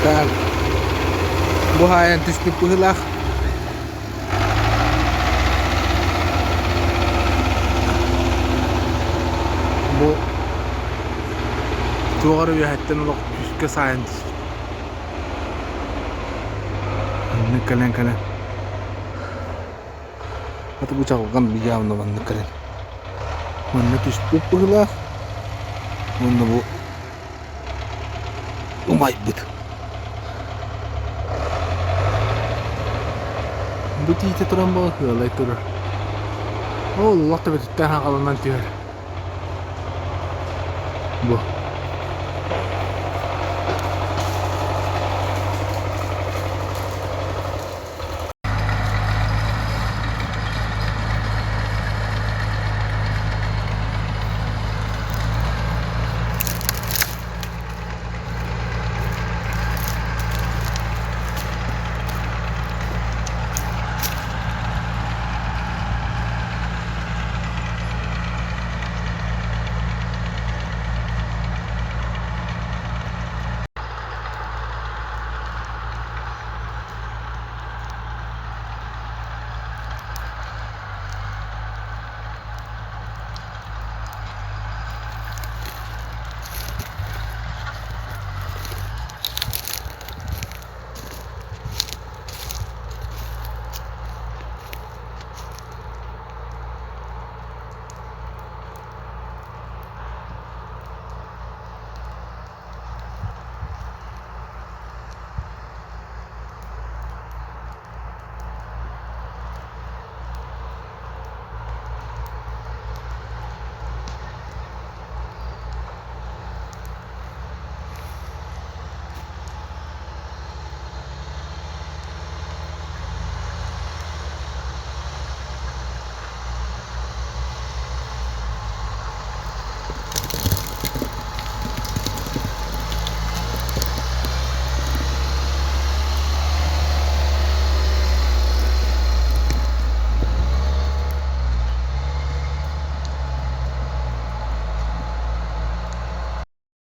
Так, бу хаайан түспүт быһыылаах. Бу туох эрэ үөһэттэн олох күүскэ саайан түспүт. Маннык кэлэн кэлэн Хата бу чаҕылҕан явно маннык кэлэн манна түспүт быһыылаах уонна бу умайбыт. Бу тиитэ туран бу ыалай турар. Ол олох төбөтүттэн хаҕаланан түһэр. Бу.